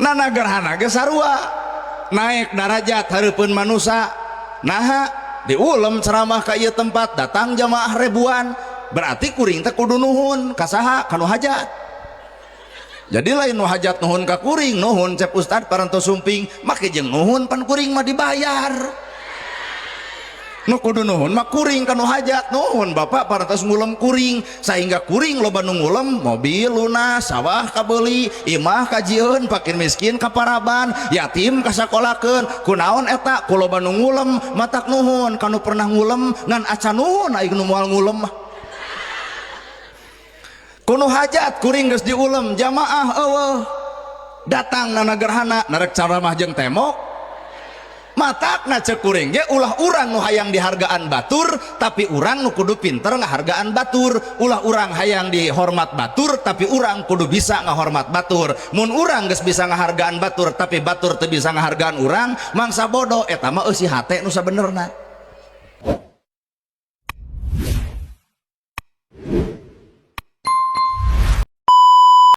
Nana Gerhana ge sarua naik darajat hareupeun manusa. Naha diulem ceramah ka ieu tempat, datang jamaah ribuan, berarti kuring teh kudu nuhun ka saha? Ka nu hajat. Jadi lain nu hajat nuhun ka kuring, nuhun cep ustad parantos sumping, make jeung nuhun, pan kuring mah dibayar. Nu kudu nuhun mah kuring ka nu hajat. Nuhun bapak parantos ngulem kuring, sehingga kuring loba nu ngulem, mobil lunas, sawah kabeuli, imah kajieun, fakir miskin kaparaban, yatim kasakolakeun. Kunaon eta? Ku loba nu ngulem. Matak nuhun ka nu pernah ngulem, ngan acan nuhun aing nu moal ngulem mah. Ku nu hajat kuring geus diulem, jamaah eueuh datang. Nana Gerhana narek ceramah jeung tembok. Matakna cek kuring ge, ulah urang nu hayang dihargaan batur, tapi urang nu kudu pinter ngahargaan batur. Ulah urang hayang dihormat batur, tapi urang kudu bisa ngahormat batur. Mun urang geus bisa ngahargaan batur, tapi batur teu bisa ngahargaan urang, mangsa bodoh. Eta mah eusi hate nu sabenerna.